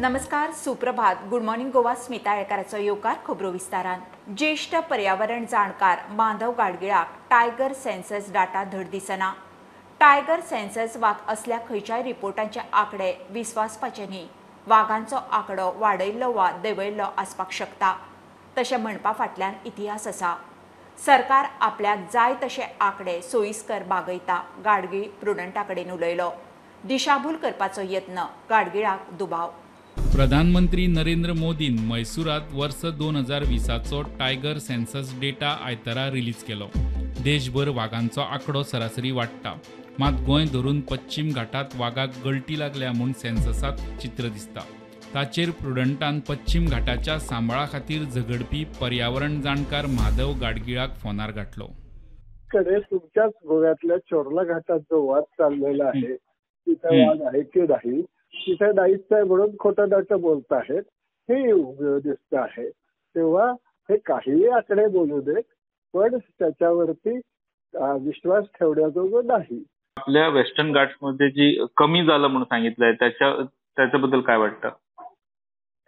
नमस्कार, सुप्रभात. Good morning Goa, Smita येळकाराचो येवकार खबरो विस्तारान. ज्येष्ठ पर्यावरण जाणकार माधव गाडगिळाक टायगर सेन्सस डाटा धड दिसना. टायगर सेन्सस वा असल्या खंयच्याय रिपोर्टांचे आंकडे विस्वासपाचे न्ही. वागांचो आंकडो वाडयल्लो वा देंवयल्लो आसपाक शकता, तशें म्हणपा फाटल्यान इतिहास आसा. सरकार आपल्याक जाय तशे आंकडे सोयीस्कर बागयता, गाडगीळ प्रुडंटा कडेन उलयलो. दिशाभूल करपाचो यत्न, गाडगिळाक दुबाव. प्रधानमंत्री नरेंद्र मोदीन मैसूरात वर्स 2020चो टायगर सेन्सस डेटा आयतारा रिलीज केलो. देशभर वागांचो आंकडो सरासरी वाडटा, मात गोंय धरून पश्चिम घाटात वागाक गळटी लागल्या म्हूण सेन्ससात चित्र दिसता. ताचेर प्रुडंटान पश्चिम घाटाच्या सांबाळा खातीर झगडपी पर्यावरण जाणकार माधव गाडगिळाक फोनार गाठलो. कडे तुमच्याच गोव्यातल्या चोर्ला घाटात जो वाद चाललेला आहे, तिथे वाद आहे की नाही, तिथे नाहीच आहे म्हणून खोटं नाटं बोलत आहेत हे दिसत आहे. तेव्हा हे काहीही आकडे बोलू देत, पण त्याच्यावरती विश्वास ठेवण्याजोगं नाही. आपल्या वेस्टर्न घाट्स मध्ये जी कमी झालं म्हणून सांगितलंय, त्याच्याबद्दल काय वाटतं?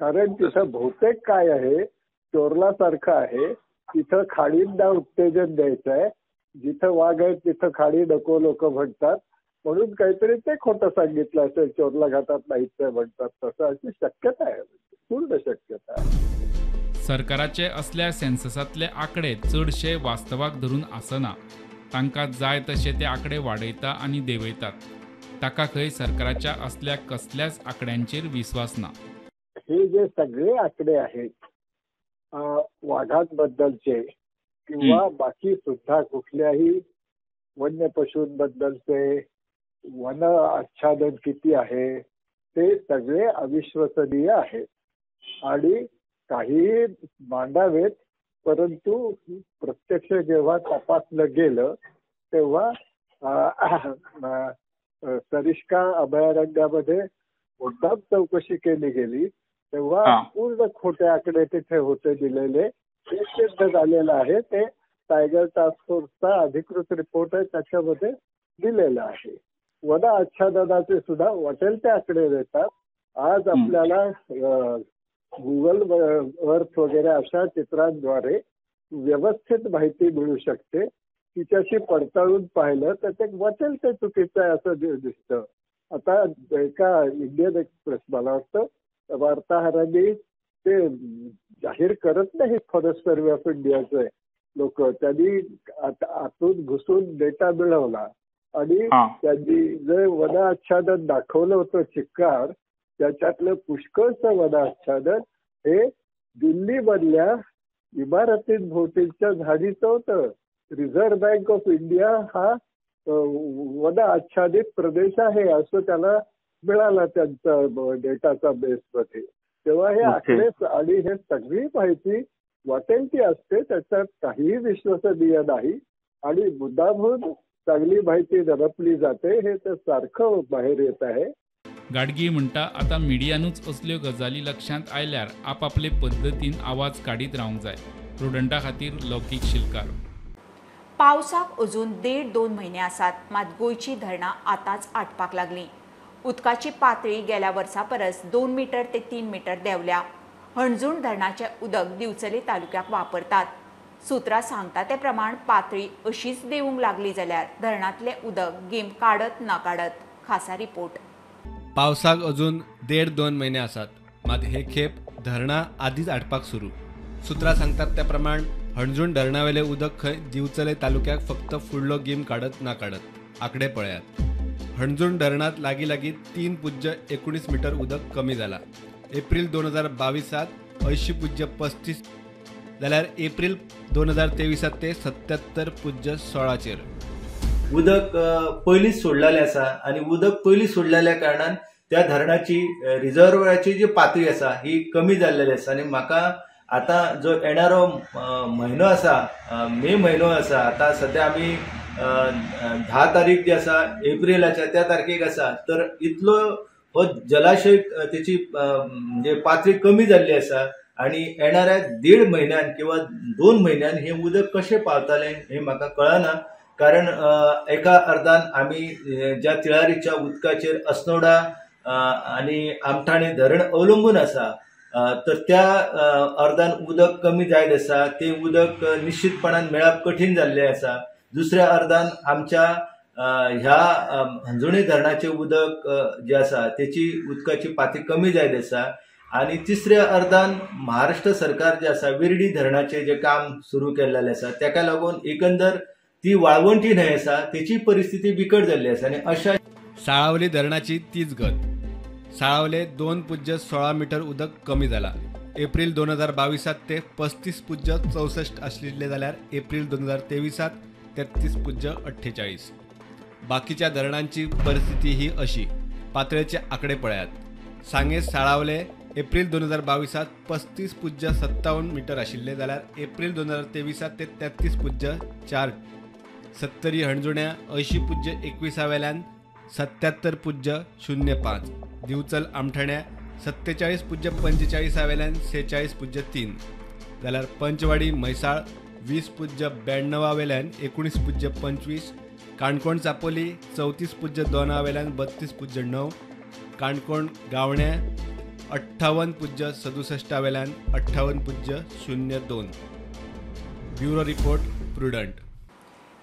कारण तिथं बहुतेक काय आहे, चोरला सारखं आहे. तिथं खाडींना उत्तेजन द्यायचं आहे. जिथं वाघ आहेत तिथं खाडी नको लोक म्हणतात, म्हणून काहीतरी ते खोटं सांगितलं असेल, चोरला घाटात नाहीच आहे म्हणतात, तसं अशी शक्यता आहे, पूर्ण शक्यता आहे. सरकाराचे असल्या सेन्ससांतले आंकडे चडशे वास्तवाक धरून आसना. तांकां जाय तशे ते आंकडे वाडयता आनी देंवयतात. ताका खंय सरकाराच्या असल्या कसल्याच आंकड्यांचेर विस्वास ना. हे जे सगळे आकडे आहेत वाघांबद्दलचे किंवा बाकी सुद्धा कुठल्याही वन्य पशूंबद्दलचे, वन आच्छादन किती आहे, ते सगळे अविश्वसनीय आहेत आणि काही मांडावेत, परंतु प्रत्यक्ष जेव्हा तपासलं गेलं तेव्हा सरिस्का अभयारण्यामध्ये मुद्दाम चौकशी केली गेली तेव्हा पूर्ण खोटे आकडे तिथे होते दिलेले, हे सिद्ध झालेलं आहे. ते टायगर टास्क फोर्सचा अधिकृत रिपोर्ट आहे, त्याच्यामध्ये दिलेला आहे. वन आच्छादनाचे सुद्धा वाटेल ते आकडे देतात. आज आपल्याला गुगल अर्थ वगैरे अशा चित्रांद्वारे व्यवस्थित माहिती मिळू शकते. तिच्याशी पडताळून पाहिलं तर ते वाटेल ते चुकीचं आहे असं दिसतं. आता एका इंडियन एक्सप्रेस मला वाटतं वार्ताहरांनी ते जाहीर करत नाही, फॉरेस्ट सर्व्हे ऑफ इंडियाचे लोक, त्यांनी आतून घुसून डेटा मिळवला आणि त्यांनी जे वन आच्छादन दाखवलं होतं चिक्कार, त्याच्यातलं पुष्कळचं वन आच्छादन हे दिल्लीमधल्या इमारतींभोवतीच्या झाडीचं होतं. रिझर्व्ह बँक ऑफ इंडिया हा वन आच्छादित प्रदेश आहे असं त्याला मिळाला त्यांचा डेटाचा बेसमध्ये. तेव्हा हे आकडे आणि हे सगळी माहिती वाटेल ती असते, त्याच्यात काहीही विश्वसनीय नाही आणि मुद्दामहून चांगली माहिती दडपली जाते, हे तर सारखं बाहेर येत आहे. गाडगीळ म्हणटा आतां मिडियानूच असल्यो गजाली लक्षांत आयल्यार आपापले पद्दतीन आवाज काडीत रावंक जाय. प्रुडंटा खातीर लौकीक शिलकार. पावसाक अजून 1.5-2 म्हयने आसात, मात गोंयची धरणां आतांच आटपाक लागलीं. उदकाची पातळी गेल्या वर्सा परस 2 मीटर ते 3 मीटर देंवल्या. हणजूण धरणाचें उदक दिवचले तालुक्याक वापरतात. सूत्रां सांगता ते प्रमाण पातळी अशीच देंवूंक लागली जाल्यार धरणांतलें उदक गीम काडत ना काडत. खासा रिपोर्ट. पावसाक अजून 1.5-2 म्हयने आसात, मात हे खेप धरणां आदींच आटपाक सुरू. सूत्रां सांगतात त्या प्रमाण हणजूण धरणावेले उदक खंय दिवचले तालुक्याक फक्त फुडलो गीम काडत ना काडत. आंकडे पळयात. हणजूण धरणांत लागीं लागीं 3.19 मीटर उदक कमी जाला. एप्रील 2022 80.35 जाल्यार एप्रील 2023 ते 77.16चेर. उदक पयलींच सोडलेलें आसा आनी उदक पयलीं सोडलेल्या कारणान त्या धरणाची रिजर्वराची जी पातळी आसा ही कमी जाल्लेली आसा. आनी म्हाका आतां जो येणारो म्हयनो आसा, मे म्हयनो आसा, आतां सद्या आमी 10 तारीख जी आसा एप्रिलाच्या त्या तारखेक आसा, तर इतलो हो जलाशय तेची म्हणजे पातळी कमी जाल्ली आसा आनी येणाऱ्या 1.5 म्हयन्यान किंवा 2 म्हयन्यान हें उदक कशें पावतलें हें म्हाका कळना. कारण एका अर्दान आमी ज्या तिळारीच्या उदकाचेर अस्नोडा आनी आमठाणे धरण अवलंबून आसा तर त्या अर्दान उदक कमी जायत आसा, ते उदक निश्चितपणान मेळप कठीण जाल्लें आसा. दुसऱ्या अर्दान आमच्या ह्या हणजूणे धरणाचें उदक जें आसा तेची उदकाची पातळी कमी जायत आसा आनी तिसऱ्या अर्दान महाराष्ट्र सरकार जे आसा विर्डी धरणाचें जें काम सुरू केल्लें आसा तेका लागून एकंदर ती वाळवंटी न्हंय आसा तेची परिस्थिती बिकट जाल्ली आसा. आनी अशा साळावली धरणाची तीच गत. साळावले 2.16 मीटर उदक कमी जाला. एप्रिल 2022 ते 35.64 आशिल्ले जाल्यार एप्रिल 2023 33.48. बाकीच्या धरणांची परिस्थिती ही अशी. पातळेचे आकडे पळयात. सांगे साळावले एप्रिल 2022 35.57 मीटर आशिल्ले जाल्यार एप्रिल 2023 ते 33.4. सत्तरी हणजुण्या 80.21 वेल्यान 77.05. दिवचल आमठाण्या 47.45 वेल्यान 46.3. जाल्यार पंचवाडी म्हैसाळ 20.92 वेल्यान 19.25. काणकोण चापोली 34.2 वेल्यान 32.9. काणकोण गावण्या 58.67 वेल्यान 58.02. Bureau report, Prudent.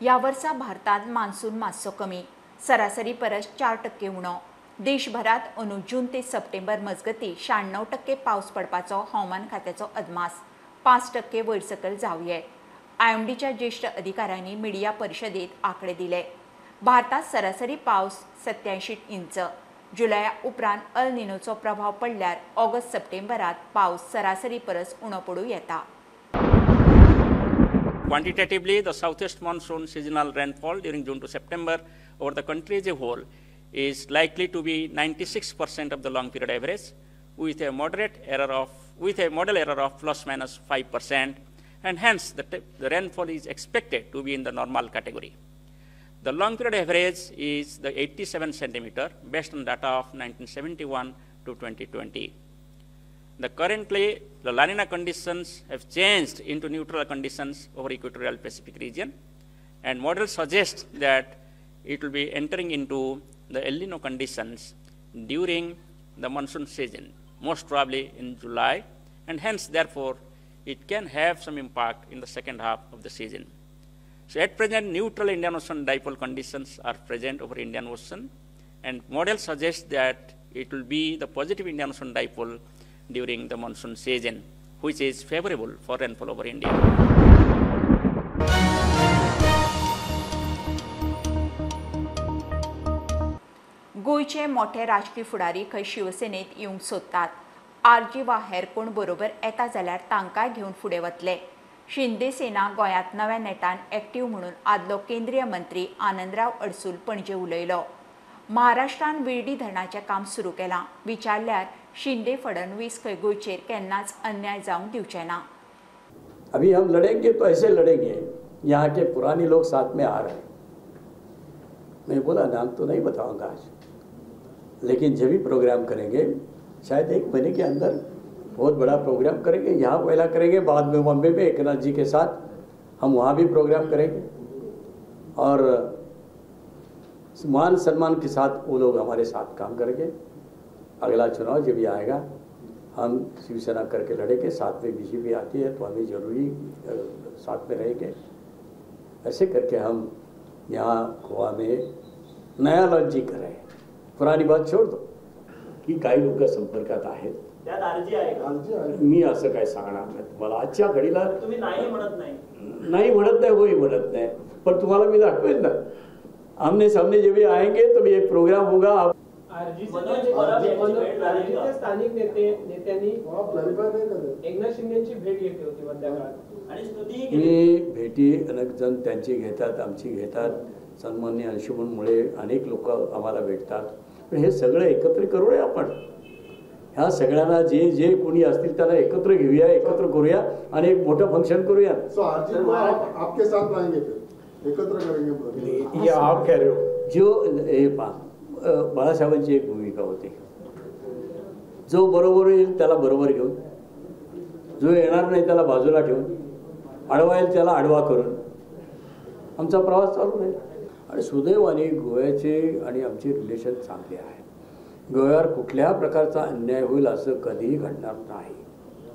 ह्या वर्सा भारतांत मान्सून मातसो कमी, सरासरी परस 4% उणो. देशभरात अंदू जून ते सप्टेंबर मजगती 96% पावस पडपाचो हवामान खात्याचो अदमास, 5% वयर सकयल जावये. आयएमडीच्या ज्येष्ठ अधिकाऱ्यांनी मिडिया परिशदेत आंकडे दिले. भारतात सरासरी पावस 87 इंच. जुलया उपरांत अल निनोचो प्रभाव पडल्यार ऑगस्ट सप्टेंबरात पावस सरासरी परस उणो पडूं येता. Quantitatively, the southeast monsoon seasonal rainfall during June to September over the country as a whole is likely to be 96% of the long period average, with a moderate error of with a model error of plus minus 5%, and hence the rainfall is expected to be in the normal category. The long period average is the 87 centimeter based on data of 1971 to 2020. Currently, the La Nina conditions have changed into neutral conditions over equatorial Pacific region, and model suggests that it will be entering into the El Nino conditions during the monsoon season, most probably in July, and hence, therefore, it can have some impact in the second half of the season. So at present, neutral Indian Ocean dipole conditions are present over Indian Ocean, and model suggests that it will be the positive Indian Ocean dipole during the monsoon season, which is favorable for rainfall over India. गोंयचे मोठे राजकी फुडारी खंय शिवसेनेत येवंक सोदतात. RG वा हेर कोण बरोबर येता जाल्यार तांकांय घेवन फुडें वतले. शिंदे सेना गोंयांत नव्या नेटान एक्टीव म्हणून आदलो केंद्रीय मंत्री आनंदराव अडसूल पणजे उलयलो. महाराष्ट्रान विर्डी धरणाचें काम सुरू केलां. विचारल्यार शिंदे फडणवीस खंय गोंयचेर केन्नाच अन्याय जावंक दिवचे ना. अभी हम लड़ेंगे तो ऐसे लड़ेंगे, यहाँ के पुराने लोग साथ में आ रहे हैं. मैं बोला नाम तो नहीं बताऊंगा आज, लेकिन जब भी प्रोग्राम करेंगे शायद 1 महीने के अंदर बहुत बड़ा प्रोग्राम करेंगे. यहाँ पहला करेंगे, बाद में बॉम्बे में एकनाथ जी के साथ हम वहाँ भी प्रोग्राम करेंगे और मान सम्मान के साथ वो लोग हमारे साथ काम करेंगे. अगला चुनाव जब भी आएगा हम शिवसेना करके लड़ेंगे, साथ में बीजेपी आती है तो हमें ज़रूरी साथ में रहेंगे. ऐसे करके हम यहाँ गोवा में नया लॉन्चिंग कर रहे हैं. पुरानी बात छोड़ दो. की काही लोक संपर्कात आहेत, त्यात आरजी आहे का? मी असं काय सांगणार नाही तुम्हाला आजच्या घडीला. तुम्ही नाही म्हणत नाही, नाही म्हणत नाही, होई म्हणत नाही, पण तुम्हाला मी दाखवेन ना. आमने सामने जब आएंगे तो एक प्रोग्राम होगा. स्थानिक नेत्यांनी एकनाथ शिंदेची भेट घेतली होती मधल्या काळात आणि स्तुतीही केली. मी भेटी अनेक जण त्यांची घेतात, आमची घेतात. सन्माननीय अंशुमन मुळे अनेक लोक आम्हाला भेटतात. पण हे सगळं एकत्र करूया आपण. ह्या सगळ्यांना जे जे कोणी असतील त्यांना एकत्र घेऊया, एकत्र करूया आणि एक मोठं फंक्शन करूया. आपके साथ लाएंगे फिर एकत्र करेंगे. ये आप कह रहे हो जो हे पहा, बाळासाहेबांची एक भूमिका होती, जो बरोबर येईल त्याला बरोबर घेऊन, जो येणार नाही त्याला बाजूला ठेवून, आडवा येईल त्याला आडवा करून आमचा प्रवास चालू राहील. आणि सुदैवाने गोव्याचे आणि आमचे रिलेशन चांगले आहे. गोव्यावर कुठल्या प्रकारचा अन्याय होईल असं कधीही घडणार नाही,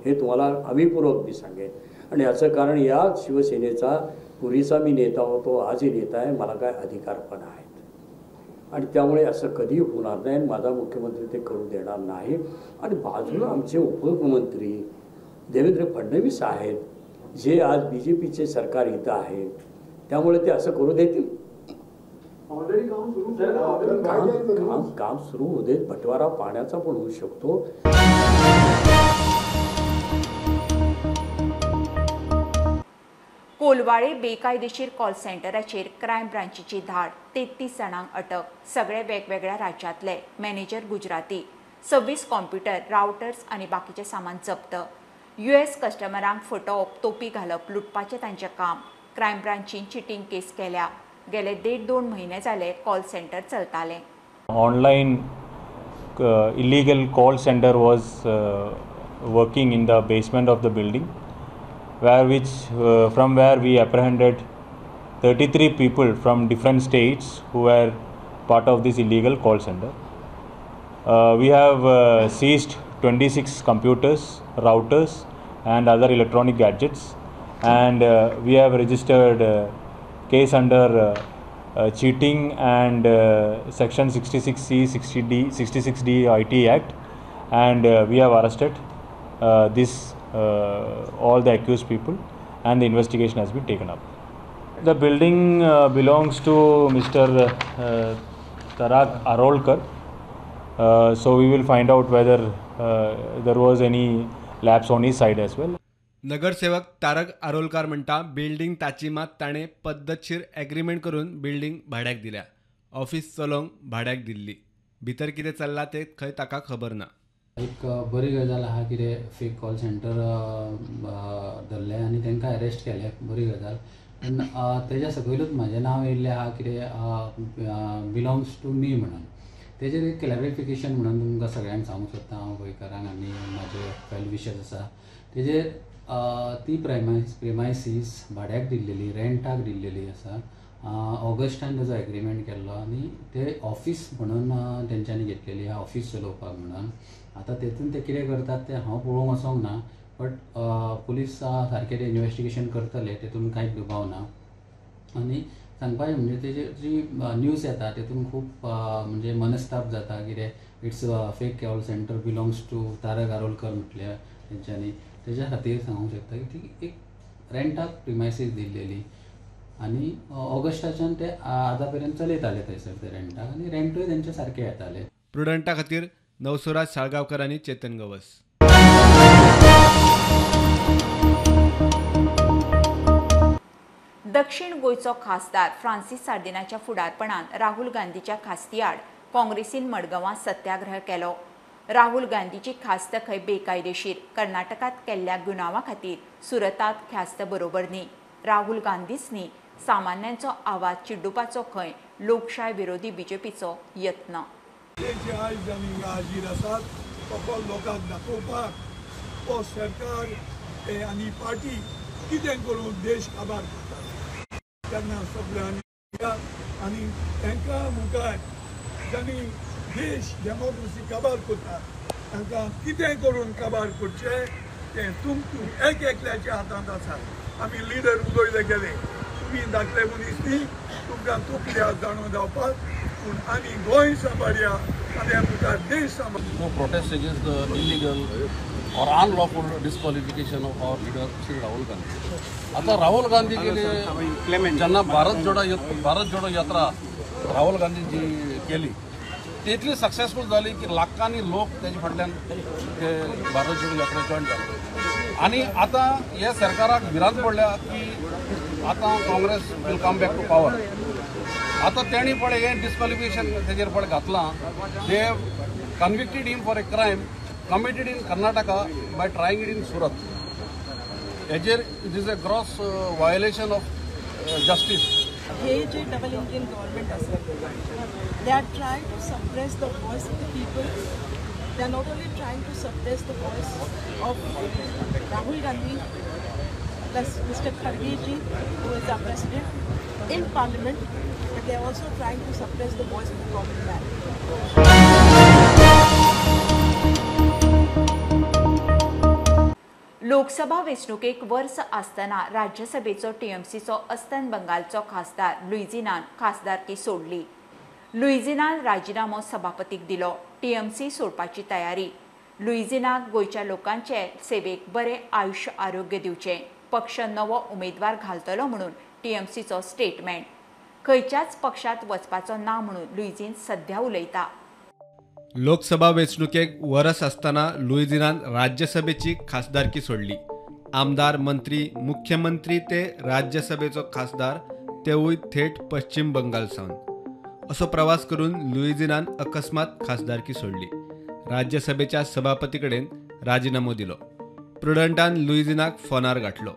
हे तुम्हाला हमीपूर्वक मी सांगेन. आणि याचं कारण या शिवसेनेचा पूर्वीचा मी नेता होतो, आजही नेता आहे, मला काय अधिकार पण आहेत आणि त्यामुळे असं कधीही होणार नाही आणि माझा मुख्यमंत्री ते करू देणार नाही. आणि बाजूला आमचे उपमुख्यमंत्री देवेंद्र फडणवीस आहेत, जे आज बी जे पीचे सरकार इथं आहे, त्यामुळे ते असं करू देतील? काम काम सुरू होऊ देत, बटवारा पाण्याचा पण होऊ शकतो. कोलवाळे बेकायदेशीर कॉल सेंटराचेर क्रायम ब्रांचीची धाड, 33 जाणांक अटक, सगळे वेगवेगळ्या राज्यांतले, मॅनेजर गुजराती, 26 कॉम्प्युटर, रावटर्स आनी बाकीचें सामान जप्त. यूएस कस्टमरांक फटोवप, तोपी घालप, लुटपाचें तांचें काम. क्रायम ब्रांचीन चिटींग केस केल्या. गेले 1.5-2 म्हयने जाले कॉल सेंटर चलतालें. Online illegal call centre was working in the basement of the building, where which from where we apprehended 33 people from different states who were part of this illegal call center. We have seized 26 computers, routers and other electronic gadgets, and we have registered case under cheating and section 66C, 60D, 66D IT Act, and we have arrested this all the accused people, and the investigation has been taken up. The building belongs to Mr. Tarak Arolkar, so we will find out whether there was any lapse on his side as well. नगरसेवक तारक आरोलकार म्हणटा, building ताची मात ताणें पद्दतशीर agreement करून building भाड्याक दिल्या, office चलोवंक भाड्याक दिल्ली, भितर कितें चल्लां तें खंय ताका खबर ना. एक बरी गजाल आहा कितें फेक कॉल सेंटर धरले आनी तांकां अरेस्ट केले, बरी गजाल. पूण तेज्या सकयलूच म्हाजें नांव येयल्लें आहा कितें बिलोंग्स टू मी म्हणून. तेजेर एक क्लॅरिफिकेशन म्हणून तुमकां सगळ्यांक सांगूंक सोदता हांव, गोंयकारांक आनी म्हाजे वेल विशर्स आसा. तेजेर ती प्रिमायसीस भाड्याक दिल्लेली, रेंटाक दिल्लेली आसा. ऑगस्टान तेजो एग्रीमेंट केल्लो आनी ते ऑफीस म्हणून तेंच्यांनी घेतलेली आहा, ऑफीस चलोवपाक म्हणून. आतां तेतून ते कितें करतात तें हांव पळोवंक वचोंक ना, बट पुलीस सारकें ते इन्वेस्टिगेशन करतले, तेतून कांयच दुबाव ना. आनी सांगपाचें म्हणजे तेजे जी न्यूज येता तेतून खूब म्हणजे मनस्ताप जाता कितें it's fake call centre belongs to Tarak Arolkar म्हटल्या तेंच्यांनी. तेज्या खातीर सांगूंक शकता की ती एक रेंटाक प्रिमायसीस दिल्लेली आनी ऑगस्टाच्यान ते आतां पर्यंत चलयताले थंयसर ते रेंटाक, आनी रेंटूय तेंचे सारके येताले. प्रुडंटा खातीर नवसुराज साळगांवकर आनी चेतन गवस. दक्षिण गोंयचो खासदार फ्रांसीस सार्दिनाच्या फुडारपणान राहुल गांधीच्या खास्तीआड काँग्रेसीन मडगांवां सत्याग्रह केलो. राहुल गांधीची ख्यास्त खंय बेकायदेशीर, कर्नाटकांत केल्ल्या गुन्यांवा खातीर सुरतांत ख्यास्त बरोबर न्ही. राहुल गांधीच न्ही, सामान्यांचो आवाज चिड्डुपाचो खंय लोकशाय विरोधी बीजेपीचो यत्न. आयज आमी हांगा हाजीर आसात फकत लोकांक दाखोवपाक हो सरकार आनी पार्टी कितें करून देश काबार करता तेन्ना सगळ्यांनी आनी तांकां मुखार जांणी देश डेमोक्रेसी काबार करता तांकां कितें करून काबार करचें तें तुमकां एक एकल्याच्या हातांत आसा. आमी लिडर उलयले गेले, तुमी धाकले मनीस न्ही, तुमकां तकल्या जाणून जावपाक, पूण आमी गोंय सांबाळया आनी मुखार देश सांबाळ. No protest against the illegal or unlawful disqualification of our leader Shri Rahul Gandhi. आता राहुल गांधी गेले जेन्ना भारत जोडो यात्रा राहुल गांधी जी केली ती इतली सक्सेसफूल जाली की लाखांनी लोक तेजे फाटल्यान ते भारत जोडो यात्रा जॉयन जाले. आनी आतां हे सरकाराक भिरांत पडल्या की आतां Congress will come back to power. आतां तेणी पळय हें डिस्क्वॉलिफिकेशन तेजेर पळय घातलां. They have convicted him for a crime committed in Karnataka by trying it in Surat. हेजेर it is a gross violation of justice. हे जे डबल इंजिन गव्हर्नमेंट आसा, they are trying to suppress the voice of the people. They are not only trying to suppress the voice of Rahul Gandhi plus Mr. Kharge ji, who is our president in parliament, but they are also trying to suppress the voice of the common man. Lok Sabha वेंचणुकेक वर्स आसतना राज्यसभेचो टीएमसीचो अस्तंत बंगालचो खासदार लुईजिनान खासदारकी सोडली. लुईजिनान राजिनामो सभापतीक दिलो. TMC सोडपाची तयारी. लुईजिनाक गोंयच्या लोकांचे सेवेक बरें आयुश्य आरोग्य दिवचें, पक्ष नवो उमेदवार घालतलो म्हणून टीएमसीचो स्टेटमेंट. खंयच्याच पक्षांत वचपाचो ना म्हणून लुईजिन सध्या उलयता. लोकसभा वेंचणुकेक वरस आसतना लुईजिनान राज्यसभेची खासदारकी सोडली. आमदार, मंत्री, मुख्यमंत्री ते राज्यसभेचो खासदार, तेवूय थेट पश्चिम बंगाल सावन. असो प्रवास करून लुईजिनान अकस्मात खासदारकी सोडली. राज्यसभेच्या सभापती कडेन राजिनामो दिलो. प्रुडंटान लुईजिनाक फोनार गाठलो.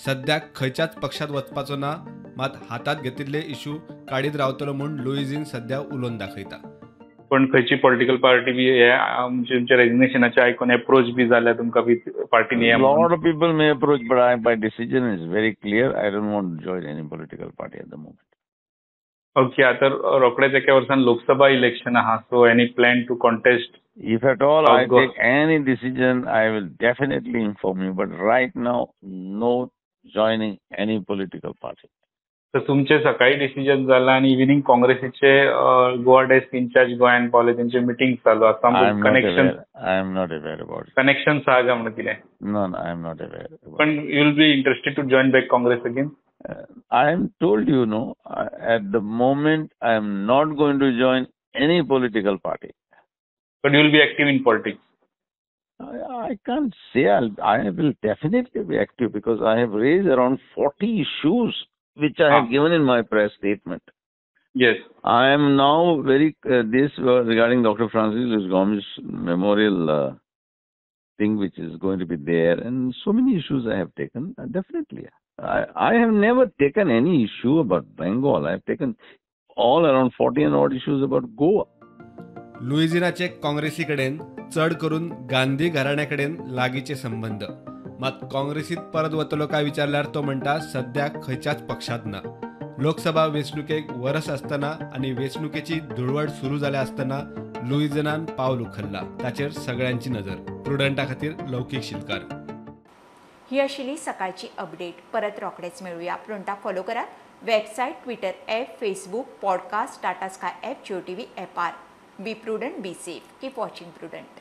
सद्याक खंयच्याच पक्षांत वचपाचो ना, मात हातांत घेतिल्ले इशू काडीत रावतलो म्हूण लुईजिन सद्या उलोवन दाखयता. पण खंयची पॉलिटिकल पार्टी बी हे तुमच्या रेजिग्नेशनाचे आयकून एप्रोच बी जाल्या तुमकां बी पार्टीनी? Lot of people may approach, but my decision is very clear. I don't want to join any political party at the moment. Okay, आता रोखडेच एका वर्सान लोकसभा इलेक्शन आहा, so any plan to contest? If at all I take any decision, I will definitely inform you. But right now, no joining any political party. तर तुमचे सकाळी decision जाला आनी इव्हिनिंग काँग्रेसीचे गोवा डेस्क इन्चार्ज गोंयान पावले, तेंचे मिटींग चालू आसा. Connection I am not aware about it. Connection आहा काय म्हणून कितें? No, I am not aware. पण you will be interested to join back Congress again? I am told you no, at the moment I am not going to join any political party. But you will be active in politics? I can't say. I will definitely be active because I have raised around 40 issues which I have given in my press statement. Yes. I am now very, this regarding Dr. Francis Luis Gomes memorial thing which is going to be there, and so many issues I have taken, definitely. I have never taken any issue about Bengal. I have taken all around 40 and odd issues about Goa. लुईजिनाचे काँग्रेसी कडेन चड करून गांधी घराण्या कडेन लागींचे संबंद. मात काँग्रेसीत परत वतलो काय विचारल्यार तो म्हणटा सद्या खंयच्याच पक्षांत ना. लोकसभा वेंचणुकेक वरस आसतना आनी वेंचणुकेची धुळवड सुरू जाल्या आसतना लुईजिनान पावल उखल्ला, ताचेर सगळ्यांची नजर. प्रुडंटा खातीर लौकीक शिलकार. ही आशिल्ली सकाळची अपडेट. परत रोखडेच मेळुया. प्रुडंटाक फॉलो करात website, Twitter app, Facebook, podcast, Tata Sky app, Jio TV ॲपार. Be prudent, be safe. Keep watching Prudent.